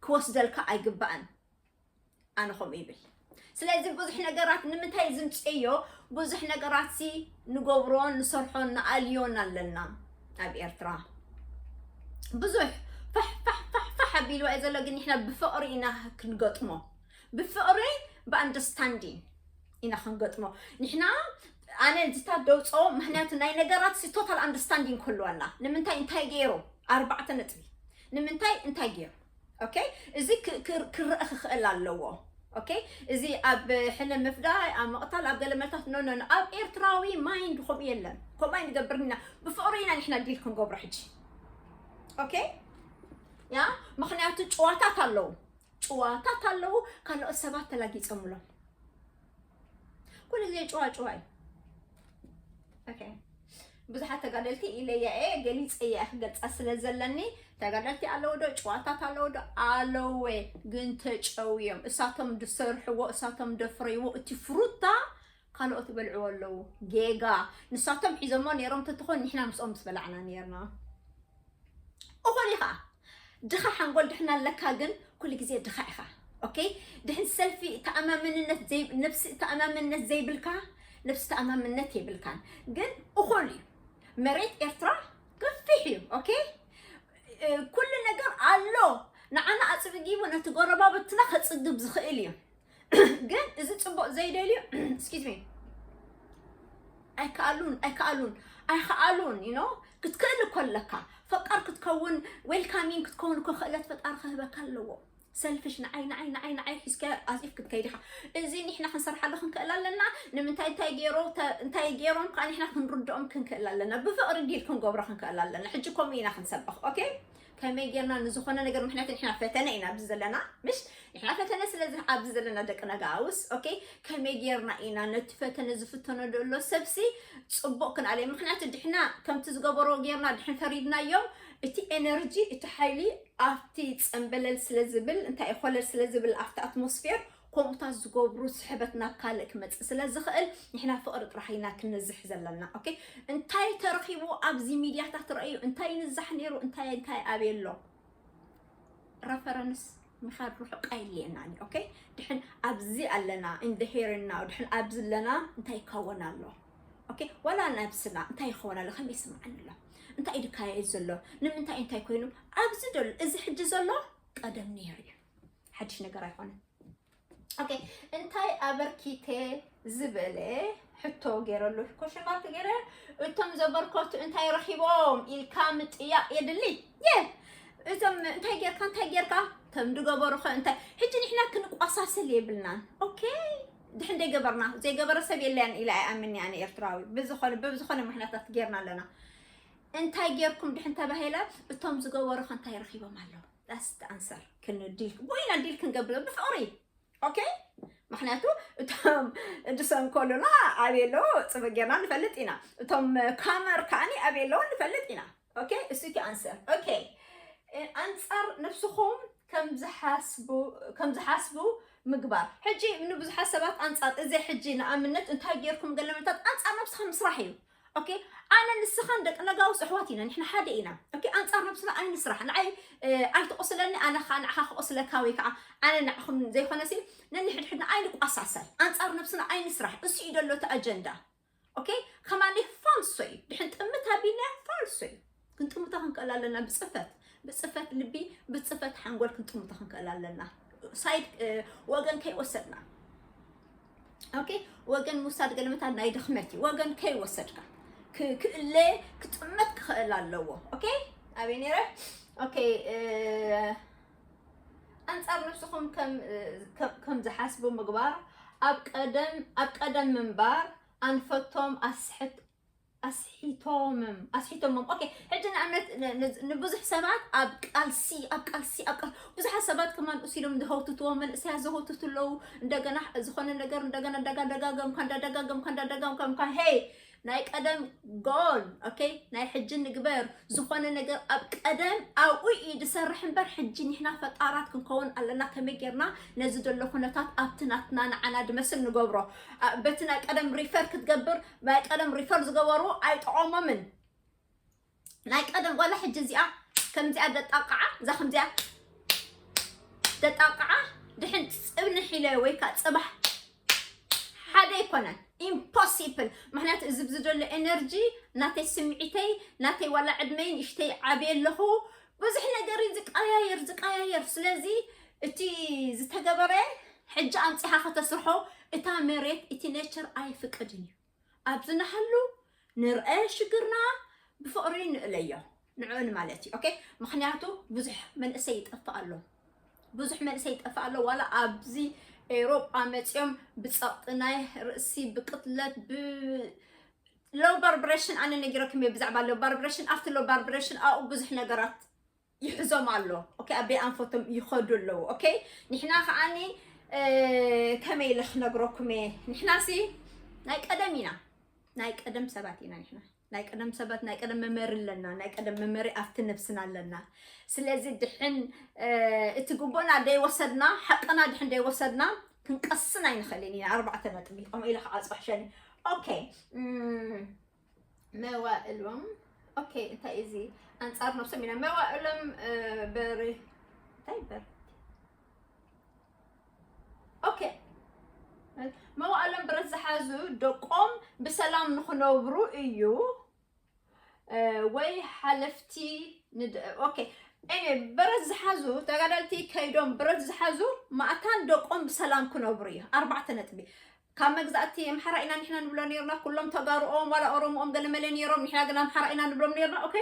ክወስደልካ ኣይግባእን። ኣነ ከምኡ ይብል። ስለዚ ብዙሕ ነገራት ንምንታይ ዝምፅእዮ፣ ብዙሕ ነገራትሲ ንገብሮን ንሰርሖን ንኣልዮን ኣለና ኣብ ኤርትራ። ብዙሕ ፋሕ ፋሕ ፋሕ ፋሕ ኣቢልዋ እዩ ዘሎ፣ ግን ንሕና ብፍቕሪ ኢና ክንገጥሞ። ብፍቕሪ፣ ብኣንደርስታንዲንግ ኢና ክንገጥሞ። ንሕና፣ ኣነ ዝታት ደውፅኦ፣ ምኽንያቱ ናይ ነገራት ሲ ቶታል ኣንደርስታንዲንግ ክህልወና። ንምንታይ እንታይ ገይሩ? ኣርባዕተ ነጥቢ። ንምንታይ እንታይ ገይሩ? ኦኬ? እዚ ክ-፣ ክ-፣ ክረአ ክኽእል ኣለዎ። ኦኬ? እዚ ኣብ ሕነ ምፍዳይ፣ ኣብ ምቕታል፣ ኣብ ገለ መልታት፣ ኖ፣ ኖ፣ ኖ። ኣብ ኤርትራዊ ማይንድ ከምኡ የለን። ከምኡ ኣይንገብርን ኢና። ብፍቕሪ ኢና ንሕና ዲል ክንገብሮ ሕጂ። ኦኬ? ያ? ምኽንያቱ ጭዋታት ኣለዉ። ጭዋታት ኣለዉ፣ ካልኦት ሰባት ተላጊጾምሎም። ኩሉ ግዜ ጭዋ ጭዋ እዩ። ኦኬ። ብዙሓት ተጋደልቲ ኢለያ እየ፣ ገሊጸያ እየ ክገልጻ ስለ ዘለኒ፣ ተጋደልቲ ኣለዉ ዶ፣ ጭዋታት ኣለዉ ዶ? ኣለወ፣ ግን ተጨውዮም። እሳቶም ዝሰርሕዎ፣ እሳቶም ዘፍረይዎ፣ እቲ ፍሩታ ካልኦት ይበልዕዎ ኣለዉ። ጌጋ። ንሳቶም ሒዞሞ ነይሮም ተትኾን ንሕና ምስኦም ምስ በላዕና ነይርና። እኹል ኢኻ። ድኻ ሓንጎል ድሕና ኣለካ ግን ኩሉ ግዜ ድኻ ኢኻ። ኦኬ? ድሕን ሰልፊ ተኣማምንነት ዘይ-፣ ነብሲ ተኣማምንነት ዘይብልካ፣ ነብሲ ተኣማምንነት የብልካን። ግን እኹል እዩ። መሬት ኤርትራ ገፊሕ እዩ። ኦኬ? እ፣ ኩሉ ነገር ኣሎ። ንዓና ኣጽጊቡ ነቲ ጎረባብትና ከጽግብ ዝኽእል እዩ። ግን እዚ ጽቡቕ ዘይደልዩ፣ excuse me፣ ኣይከኣሉን፣ ኣይከኣሉን፣ ኣይኸኣሉን፣ you know፣ ክትክእል እኮ ኣለካ። ፈቃር ክትከውን፣ ዌልካሚንግ ክትከውን እኮ ክእለት ፈጣሪ ክህበካ ኣለዎ። ሰልፊሽ ንዓይ፣ ንዓይ፣ ንዓይ፣ ንዓይ ሒዝካ ኣዚፍ ክትከይድ ኢኻ። እዚ ንሕና ክንሰርሓሉ ክንክእል ኣለና። ንምንታይ እንታይ ገይሮ-፣ ተ-፣ እንታይ ገይሮም ከዓ ንሕና ክንርድኦም ክንክእል ኣለና። ብፍቕሪ ዲል ክንገብሮ ክንክእል ኣለና። ሕጂ ከምኡ ኢና ክንሰብኽ። ኦኬ? ከመይ ጌርና ንዝኾነ ነገር፣ ምኽንያቱ ንሕና ፈተነ ኢና ኣብዚ ዘለና፣ ምሽ? ንሕና ፈተነ ስለ ዝ-፣ ኣብዚ ዘለና ደቂ ነጋውስ፣ ኦኬ? ከመይ ጌርና ኢና ነቲ ፈተነ ዝፍተኖ ዘሎ ሰብሲ ጽቡቕ ክንኣልዮ? ምኽንያቱ ድሕና ከምቲ ዝገበሮ ጌርና ድሕን ፈሪድናዮም፣ እቲ ኤነርጂ፣ እቲ ሓይሊ ኣብቲ ጸንበለል ስለ ዝብል፣ እንታይ እዩ፣ ኮለል ስለ ዝብል ኣብቲ ኣትሞስፌር፣ ከምኡታት ዝገብሩ ስሕበት ናብ ካልእ ክመጽእ ስለ ዝኽእል፣ ንሕና ፍቕሪ ጥራሕ ኢና ክንነዝሕ ዘለና። ኦኬ? እንታይ ተረኺቡ ኣብዚ ሚድያታት ረእዩ፣ እንታይ ይንዛሕ ነይሩ፣ እንታይ፣ እንታይ ኣበይ ኣሎ? ረፈረንስ ምኻድ ርሑቕ ኣየድልየናን እዩ። ኦኬ? ድሕን ኣብዚ ኣለና፣ in the here and now፣ ድሕን ኣብዚ ኣለና፣ እንታይ ይከወን ኣሎ? ኦኬ? ዋላ ነብስና እንታይ ይኸውን ኣሎ? ከመይ ይስምዓኒ ኣሎ? እንታይ እዩ ዝካየድ ዘሎ? ንምንታይ እንታይ ኮይኑ? ኣብዚ ደሎ፣ እዚ ሕጂ ዘሎ ቀደም ነይሩ እዩ። ሓድሽ ነገር ኣይኮነን። ኦኬ፣ እንታይ ኣበርኪተ ዝበለ ሕቶ ገይረሉ ኮሽን ማርክ ገይረ እቶም ዘበርከቱ እንታይ ረኺቦም ኢልካ ምጥያቕ የድሊ። የ እዞም እንታይ ጌርካ እንታይ ጌርካ ከም ድገበሩኸ እንታይ ሕጂ ንሕና ክንቋሳሰል የብልናን። ኦኬ ድሕን ደይገበርና ዘይገበረ ሰብ የለን ኢለ ኣይኣምን ኣነ ኤርትራዊ ብዝኾነ ብዝኾነ ምክንያታት ጌርና ኣለና። እንታይ ጌርኩም ድሕን ተባሂለ እቶም ዝገበሩኸ እንታይ ረኺቦም ኣለዉ? ዳስት ኣንሰር ክንዲል ቦይና ዲል ክንገብር ብፍቕሪ ኦኬ ምክንያቱ እቶም ድሰንኮሉና ኣበይ ኣለዉ ፅበ ጌርና ንፈልጥ ኢና። እቶም ካመር ከዓኒ ኣበይ ኣለዉ ንፈልጥ ኢና። ኦኬ እሱ እቲ ኣንሰር ኦኬ ኣንፃር ነብስኹም ከም ዝሓስቡ ምግባር። ሕጂ ንብዙሓት ሰባት ኣንፃር እዚ ሕጂ ንኣብነት እንታይ ጌርኩም ገለመታት ኣንፃር ነብስኻ ምስራሕ እዩ። ኦኬ ኣነ ንስኻን ደቂ ነጋውስ ኣሕዋት ኢና ንሕና ሓደ ኢና። ኦኬ ኣንፃር ነብስና ኣይንስራሕ ንዓይ ኣይትቆስለኒ ኣነ ከዓ ንዓኻ ክቆስለካ ወይ ከዓ ኣነ ንዓኹም ዘይኮነሲ ነንሕድሕድና ኣይንቋሳሰል ኣንፃር ነብስና ኣይንስራሕ እሱ እዩ ደሎ እቲ ኣጀንዳ። ኦኬ ከማኒ ፋልሶ እዩ ድሕን ጥምት ኣቢልና ፋልሶ እዩ። ክንጥምቶ ክንክእል ኣለና ብፅፈት ብፅፈት ልቢ ብፅፈት ሓንጎል ክንጥምቶ ክንክእል ኣለና። ሳይድ ወገን ከይወሰድና ኦኬ ወገን ምውሳድ ገለመታት ናይ ድኽመት እዩ። ወገን ከይወሰድካ ክእለ ክጥመት ክኽእል ኣለዎ። ኦኬ ኣበይ ነይረ? ኦኬ ኣንፃር ነብስኹም ከም ዝሓስቡ ምግባር ኣብ ቀደም ኣብ ቀደም ምንባር ኣንፈቶም ኣስሕት ኣስሒቶምም ኣስሒቶሞም ኦኬ ሕጂ ንኣብነት ንብዙሕ ሰባት ኣብ ቃልሲ ኣብ ቃልሲ ኣብ ቃል ብዙሓት ሰባት ከማን እሲሎም ዝሀውትትዎም መንእሰያት ዝሀውትቱ ኣለዉ። እንደገና ዝኾነ ነገር እንደገና እንዳደጋገምካ እንዳደጋገምካ እንዳደጋገምካ ሄይ ናይ ቀደም ጎል ኦኬ ናይ ሕጂ ንግበር ዝኾነ ነገር ኣብ ቀደም ኣብኡ እዩ ዝሰርሕ እምበር ሕጂ ንሕና ፈጣራት ክንከውን ኣለና። ከመይ ጌርና ነዚ ዘሎ ኩነታት ኣብቲ ናትና ንዓና ድመስል ንገብሮ በቲ ናይ ቀደም ሪፈር ክትገብር ናይ ቀደም ሪፈር ዝገበሩ ኣይጠቐሞምን። ናይ ቀደም ዋላ ሕጂ እዚኣ ከምዚኣ ደጣቃዓ እዛ ከምዚኣ ደጣቃዓ ድሕን ፅብንሕ ኢለ ወይ ከዓ ፅባሕ ሓደ ኣይኮነን ኢምፖሲብል። ምክንያቱ እዚ ብዝደሎ ኤነርጂ ናተይ ስምዒተይ ናተይ ዋላ ዕድመይ ንእሽተይ ዓብየ ኣለኹ ብዙሕ ነገር እዩ ዝቀያየር ዝቀያየር። ስለዚ እቲ ዝተገበረ ሕጂ ኣምፂኻ ከተስርሖ እታ መሬት እቲ ኔቸር ኣይፍቅድን እዩ። ኣብዚ ንሃሉ ንርአ ሽግርና ብፍቕሪ ንእለዮ ንዕኡን ማለት እዩ። ኦኬ ምክንያቱ ብዙሕ መንእሰይ ይጠፍእ ኣሎ ብዙሕ መንእሰይ ይጠፍእ ኣሎ ዋላ ኣብዚ ኤውሮጳ መፂኦም ብፀቕጢ ናይ ርእሲ ብቅትለት ብ ሎው ባርብሬሽን ኣነ ነጊረኩም እየ ብዛዕባ ሎው ባርብሬሽን ኣብቲ ሎው ባርብሬሽን ኣብኡ ብዙሕ ነገራት ይሕዞም ኣሎ። ኦኬ ኣበይ ኣንፈቶም ይኸዱ ኣለዉ። ኦኬ ንሕና ከዓኒ ከመይ ኢለ ክነግረኩም እየ ንሕና ሲ ናይ ቀደም ኢና ናይ ቀደም ሰባት ኢና ንሕና ናይ ቀደም ሰባት ናይ ቀደም መመሪ ኣለና ናይ ቀደም መመሪ ኣብቲ ነብስና ኣለና። ስለዚ ድሕን እቲ ግቡእና ደይወሰድና ሓቅና ድሕን ደይወሰድና ክንቀስን ኣይንኽእልን ኢና። ኣርባዕተ ነጥቢ ከምኡ ኢለ ከዓ ኣፅባሕሸኒ ኦኬ መዋእሎም ኦኬ እንታይ እዚ ኣንፃር ነብሶም ኢና መዋእሎም በሪ እንታይ በሪ ኦኬ መዋእሎም ብረት ዝሓዙ ደቆም ብሰላም ንክነብሩ እዩ ወይ ሓለፍቲ ኦኬ ብረት ዝሓዙ ተጋዳልቲ ከይዶም ብረት ዝሓዙ ማእታን ደቆም ብሰላም ክነብሩ እዩ። ኣርባዕተ ነጥቢ ካብ መግዛእቲ ኣምሓራ ኢና ንሕና ንብሎ ነርና ኩሎም ተጋሩኦም ዋላ ኦሮሞኦም ገለመለ ነሮም ንሕና ግን ኣምሓራ ኢና ንብሎም ነርና። ኦኬ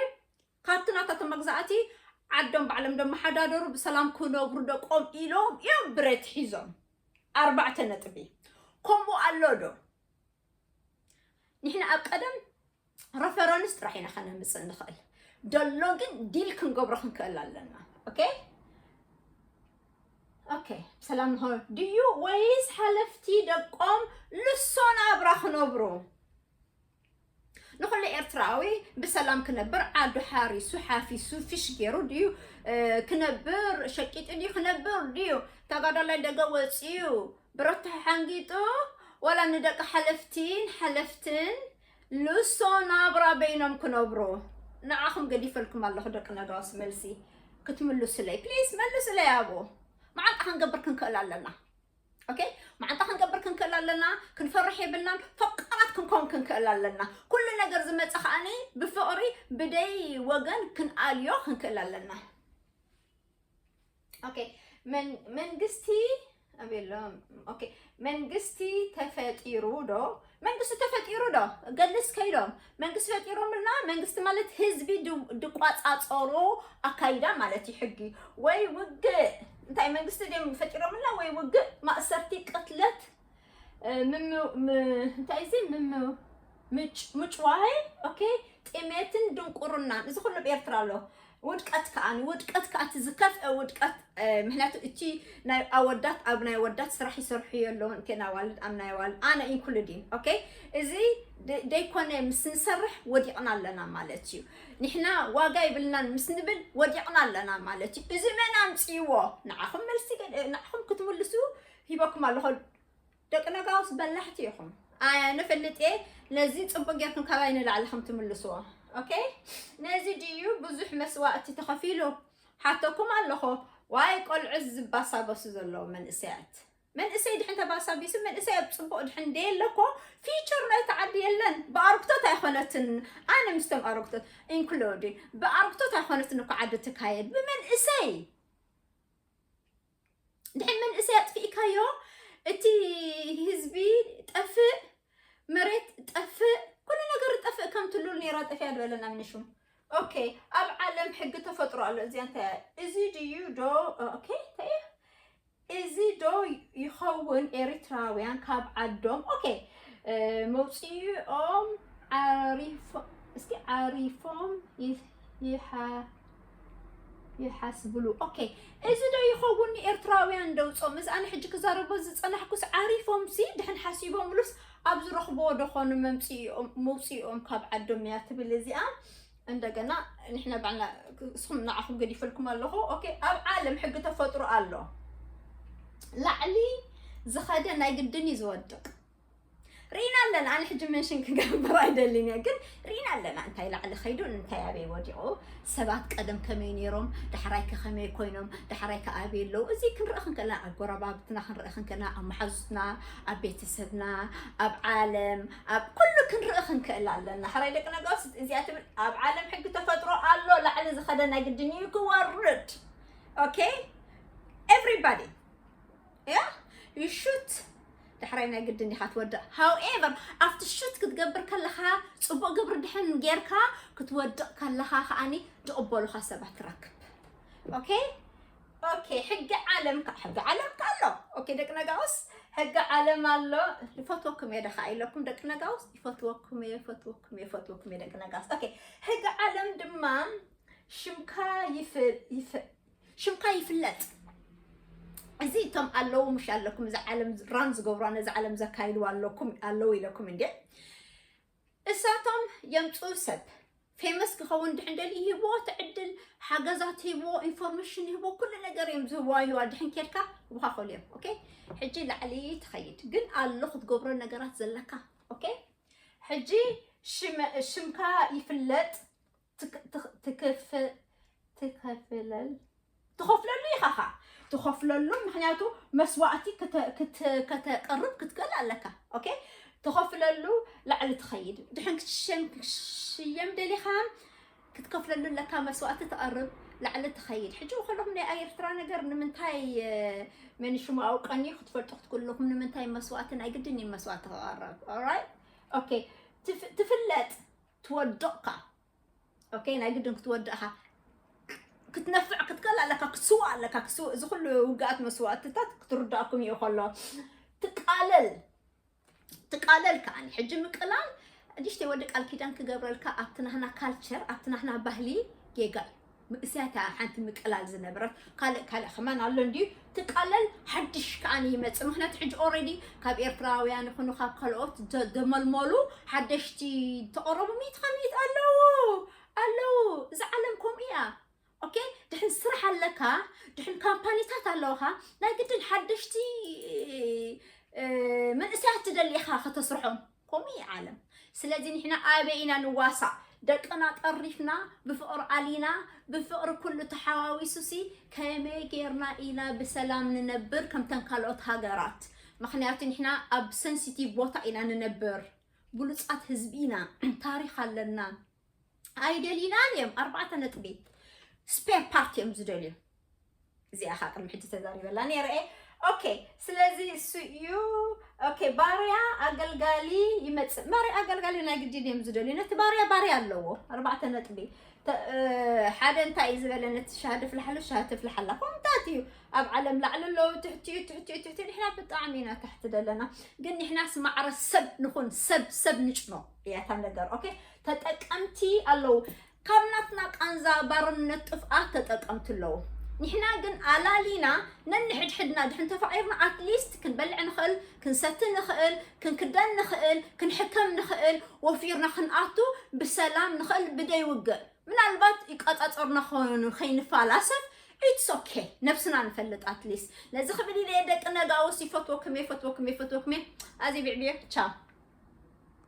ካብቲ ናታቶም መግዛእቲ ዓዶም ባዕሎም ዶ መሓዳደሩ ብሰላም ክነብሩ ደቆም ኢሎም እዮም ብረት ሒዞም። ኣርባዕተ ነጥቢ ከምኡ ኣሎ ዶ? ንሕና ኣብ ቀደም ረፈረንስ ጥራሕ ኢና ከነምፅእ ንኽእል ደሎ ግን ዲል ክንገብሮ ክንክእል ኣለና። ኦኬ ኦኬ ብሰላም ንኾ ድዩ ወይስ ሓለፍቲ ደቆም ልሶ ናብራ ክነብሩ ንኩሉ ኤርትራዊ ብሰላም ክነብር ዓዱ ሓሪሱ ሓፊሱ ፊሽ ገይሩ ድዩ ክነብር ሸቂጡ ድዩ ክነብር ድዩ ተጋዳላይ ደገ ወፂኡ ብረት ተሓንጊጡ ዋላ ንደቂ ሓለፍቲን ሓለፍትን ልሶ ናብራ በይኖም ክነብሩ ንዓኹም ገዲፈልኩም ኣለኹ ደቂ ነጋውስ መልሲ ክትምልሱለይ ፕሊስ መልሱለይ ኣብኡ መዓንጣ ክንገብር ክንክእል ኣለና ኦኬ መዓንጣ ክንገብር ክንክእል ኣለና ክንፈርሕ የብልናን ፈቃራት ክንከውን ክንክእል ኣለና ኩሉ ነገር ዝመፀ ከዓኒ ብፍቕሪ ብደይ ወገን ክንኣልዮ ክንክእል ኣለና ኦኬ መንግስቲ ኣቤሎም ኦኬ መንግስቲ ተፈጢሩ ዶ መንግስቲ ተፈጢሩ ዶ? ገድሊ እስከ ኢሎም መንግስቲ ፈጢሮምልና። መንግስቲ ማለት ህዝቢ ድ- ድቋጻጸሮ ኣካይዳ ማለት እዩ። ሕጊ ወይ ውግእ፣ እንታይ መንግስቲ ድዮም ፈጢሮምልና? ወይ ውግእ፣ ማእሰርቲ፣ ቅትለት፣ እ፣ ምም- ም- እንታይ እዚ ምም- ምጭ- ምጭዋይ፣ ኦኬ፣ ጥሜትን ድንቁርናን፣ እዚ ኩሉ ኣብ ኤርትራ ኣሎ። ውድቀት ከኣ ውድቀት ከኣ እቲ ዝከፍአ ውድቀት፣ እ፣ ምክንያቱ እቲ ናይ ኣወዳት ኣብ ናይ ኣወዳት ስራሕ ይሰርሑ ኣለውን፣ እተን ኣዋልድ ኣብ ናይ ኣዋልድ፣ ኣነ ኢንክሉዲን። ኦኬ፣ እዚ ደ- ደይኮነ ምስ ንሰርሕ ወዲቕና ኣለና ማለት እዩ። ንሕና ዋጋ ይብልናን ምስ ንብል ወዲቕና ኣለና ማለት እዩ። እዚ መን ኣምፅይዎ? ንዓኹም መልሲ ገ- ንዓኹም ክትምልሱ ሂበኩም ኣለኹ። ደቂ ነጋውስ በላሕቲ ኢኹም። ኣነ ፈልጥ እየ፣ ነዚ ጽቡቅ ጌርኩም ካባይ ንላዕሊ ከም ትምልስዎ። ኦኬ፣ ነዚ ድዩ ብዙሕ መስዋእቲ ተኸፊሉ? ሓተኩም ኣለኹ። ዋይ ቆልዑ ዝባሳበሱ ዘለዉ መንእሰያት፣ መንእሰይ ድሕን ተባሳቢሱ፣ መንእሰይ ኣብ ጽቡቅ ድሕን ደየለኮ፣ ፊቸር ናይቲ ዓዲ የለን። ብኣርክቶት ኣይኮነትን። ኣነ ምስቶም ኣርክቶት ኢንክሉዲን ብኣርክቶት ኣይኮነትን እኮ ዓዲ ትካየድ፣ ብመንእሰይ። ድሕን መንእሰይ ኣጥፊእካዮ፣ እቲ ህዝቢ ጠፍእ፣ መሬት ጠፍእ፣ ኩሉ ነገር ጠፍእ። ከም ትሉል ነይራ ጠፊያ ዝበለና ምንሹም። ኦኬ፣ ኣብ ዓለም ሕጊ ተፈጥሮ ኣሎ። እዚኣ እንታይ እያ? እዚ ድዩ ዶ? ኦኬ፣ እንታይ እያ? እዚ ዶ ይኸውን? ኤሪትራውያን ካብ ዓዶም፣ ኦኬ፣ እ፣ መውፅኦም ዓሪፎ እስኪ ዓሪፎም ይሓ ይሓስብሉ። ኦኬ፣ እዚ ዶ ይኸውን ንኤርትራውያን ደውጾም? እዚ ኣነ ሕጂ ክዛረቦ ዝጸናሕኩስ ዓሪፎም ሲ ድሕን ሓሲቦምሉስ ኣብ ዝረኽብዎ ዶ ኾኑ መምጽኢኦም መውጽኢኦም ካብ ዓዶም እያ ትብል እዚኣ። እንደገና ንሕና ባዕልና እስኹም ንዓኹም ገዲፈልኩም ኣለኹ። ኦኬ፣ ኣብ ዓለም ሕጊ ተፈጥሮ ኣሎ። ላዕሊ ዝኸደ ናይ ግድን እዩ ዝወድቕ። ርኢና ኣለና። ኣነ ሕጂ መንሽን ክገብር ኣይደልን እየ፣ ግን ርኢና ኣለና እንታይ ላዕሊ ኸይዱ እንታይ ኣበይ ወዲቑ፣ ሰባት ቀደም ከመይ ነይሮም፣ ዳሕራይ ከ ከመይ ኮይኖም፣ ዳሕራይ ከ ኣበይ ኣለዉ። እዚ ክንርኢ ክንክእል ኣለና። ኣብ ጎረባብትና ክንርኢ ክንክእል ኣለና፣ ኣብ መሓዙትና፣ ኣብ ቤተሰብና፣ ኣብ ዓለም፣ ኣብ ኩሉ ክንርኢ ክንክእል ኣለና። ሕራይ ደቂ ነጋውስ እዚኣ ትብል ኣብ ዓለም ሕጊ ተፈጥሮ ኣሎ። ላዕሊ ዝኸደ ናይ ግድን እዩ ክወርድ። ኦኬ፣ everybody፣ ያ፣ you should ዳሕራይ ናይ ግድን ኢኻ ትወድቕ። However፣ ኣብቲ ሹት ክትገብር ከለኻ፣ ጽቡቕ ግብሪ ድሕን ጌርካ ክትወድቕ ከለኻ ከኣኒ ዝቕበሉኻ ሰባት ትረክብ። ኦኬ፣ ኦኬ፣ ሕጊ ዓለም ከ- ሕጊ ዓለም ከ ኣሎ። ኦኬ፣ ደቂ ነጋውስ፣ ሕጊ ዓለም ኣሎ። ይፈትወኩም እየ ደኻ ኢለኩም፣ ደቂ ነጋውስ፣ ይፈትወኩም እየ፣ ይፈትወኩም እየ፣ ይፈትወኩም እየ፣ ደቂ ነጋውስ። ኦኬ፣ ሕጊ ዓለም ድማ ሽምካ ይፍ- ይፍ- ሽምካ ይፍለጥ። እዚ እቶም ኣለዉ ምሽ ኣለኩም፣ እዚ ዓለም ራን ዝገብሩ፣ ነዚ ዓለም ዘካይዱ ኣለኩም፣ ኣለዉ ኢለኩም እንዴ። እሳቶም የምፅኡ ሰብ ፌመስ ክኸውን ድሕን ደሊ ይህብዎ፣ እቲ ዕድል ሓገዛት ይህብዎ፣ ኢንፎርሜሽን ይህብዎ፣ ኩሉ ነገር እዮም ዝህብዋ ይህዋ። ድሕን ኬድካ ይብኻኸሉ እዮም። ኦኬ፣ ሕጂ ላዕሊ ትኸይድ፣ ግን ኣሎ ክትገብሮ ነገራት ዘለካ። ኦኬ፣ ሕጂ ሽመ- ሽምካ ይፍለጥ፣ ትክ- ትክ- ትክፍ- ትከፍለል ትኸፍለሉ ኢኻ ኻ ትኸፍለሉ። ምክንያቱ መስዋእቲ ክተ- ክት- ከተቅርብ ክትክእል ኣለካ። ኦኬ፣ ትኸፍለሉ ላዕሊ ትኸይድ። ድሕን ክትሸም ክትሽየም ደሊኻ ክትከፍለሉ ኣለካ። መስዋእቲ ተቐርብ፣ ላዕሊ ትኸይድ። ሕጂ ከለኹም ናይ ኤርትራ ነገር ንምንታይ መን ሽሙ ኣውቀኒ ክትፈልጡ ክትክእሉ ኣለኩም። ንምንታይ መስዋእቲ ናይ ግድን እዩ መስዋእቲ ክቐርብ። ኦራይት፣ ኦኬ፣ ትፍ- ትፍለጥ፣ ትወድቕካ። ኦኬ፣ ናይ ግድን ክትወድእኻ ክትነፍዕ ክትከል ኣለካ፣ ክትስዋ ኣለካ። ክትስው እዚ ኩሉ ውግኣት መስዋእትታት ክትርዳእኩም እዩ ከሎ ትቃለል ትቃለል ከኣኒ። ሕጂ ምቅላል ንእሽተይ ወዲ ቃል ኪዳን ክገብረልካ፣ ኣብቲ ናህና ካልቸር፣ ኣብቲ ናህና ባህሊ ጌጋ እዩ። ምእስያት እያ ሓንቲ ምቅላል ዝነበረት። ካልእ ካልእ ከማን ኣሎ እንድዩ። ትቃለል ሓድሽ ከኣኒ ይመጽእ። ምክንያቱ ሕጂ ኦልሬዲ ካብ ኤርትራውያን ይኹኑ ካብ ካልኦት ደ- ደመልመሉ ሓደሽቲ ተቐረቡ ሚእቲ ካብ ሚእቲ ኣለዉ ኣለዉ። እዛ ዓለም ከምኡ እያ። ኦኬ፣ ድሕን ስራሕ ኣለካ፣ ድሕን ካምፓኒታት ኣለውኻ፣ ናይ ግድን ሓደሽቲ እ፣ መንእሰያት ትደሊ ኢኻ ከተስርሖም። ከምኡ እዩ ዓለም። ስለዚ ንሕና ኣበይ ኢና ንዋሳእ? ደቅና ጠሪፍና፣ ብፍቕሪ ኣሊና፣ ብፍቕሪ ኩሉ ተሓዋዊሱሲ ከመይ ጌርና ኢና ብሰላም ንነብር ከምተን ካልኦት ሃገራት? ምኽንያቱ ንሕና ኣብ ሰንሲቲቭ ቦታ ኢና ንነብር። ብሉጻት ህዝቢ ኢና፣ ታሪኽ ኣለና። ኣይደልዩናን እዮም። ኣርባዕተ ነጥቢ ስፔር ፓርት እዮም ዝደልዩ። እዚኣ ኸዓ ቅድሚ ሕጂ ተዛሪበላ ነይረ እየ። okay ስለዚ እሱ እዩ okay ባርያ ኣገልጋሊ ይመጽእ ባርያ ኣገልጋሊ ናይ ግዲ ድዮም ዝደልዩ ነቲ ባርያ ባርያ ኣለዎ ኣርባዕተ ነጥቢ ሓደ እንታይ እዩ ዝበለ ነቲ ሻሃ ድፍልሓሉ ሻሃ ትፍልሓላ ከምታት እዩ ኣብ ዓለም ላዕሊ ኣለዉ ትሕቲ ትሕቲ ትሕቲ ንሕና ብጣዕሚ ኢና ታሕቲ ደለና ግን ንሕናስ ማዕረ ሰብ ንኹን ሰብ ሰብ ንጭኖ እያታ ነገር okay ተጠቀምቲ ኣለዉ ካብ ናትና ቃንዛ ባርነት ጥፍኣት ተጠቀምቲ ኣለዉ ንሕና ግን ኣላሊና ነንሕድሕድና ድሕን ተፋቒርና ኣትሊስት ክንበልዕ ንኽእል ክንሰቲ ንኽእል ክንክደን ንኽእል ክንሕከም ንኽእል ወፊርና ክንኣቱ ብሰላም ንኽእል ብደይ ውግእ ምናልባት ይቀጻጸርና ኾኑ ከይንፋላሰፍ it's okay ነብስና ንፈልጥ ኣትሊስት ነዚ ክብል ኢለ ደቂ ነጋውስ ይፈትወኩም እየ ፈትወኩም እየ ፈትወኩም እየ ኣዚ ብዕብየ ቻው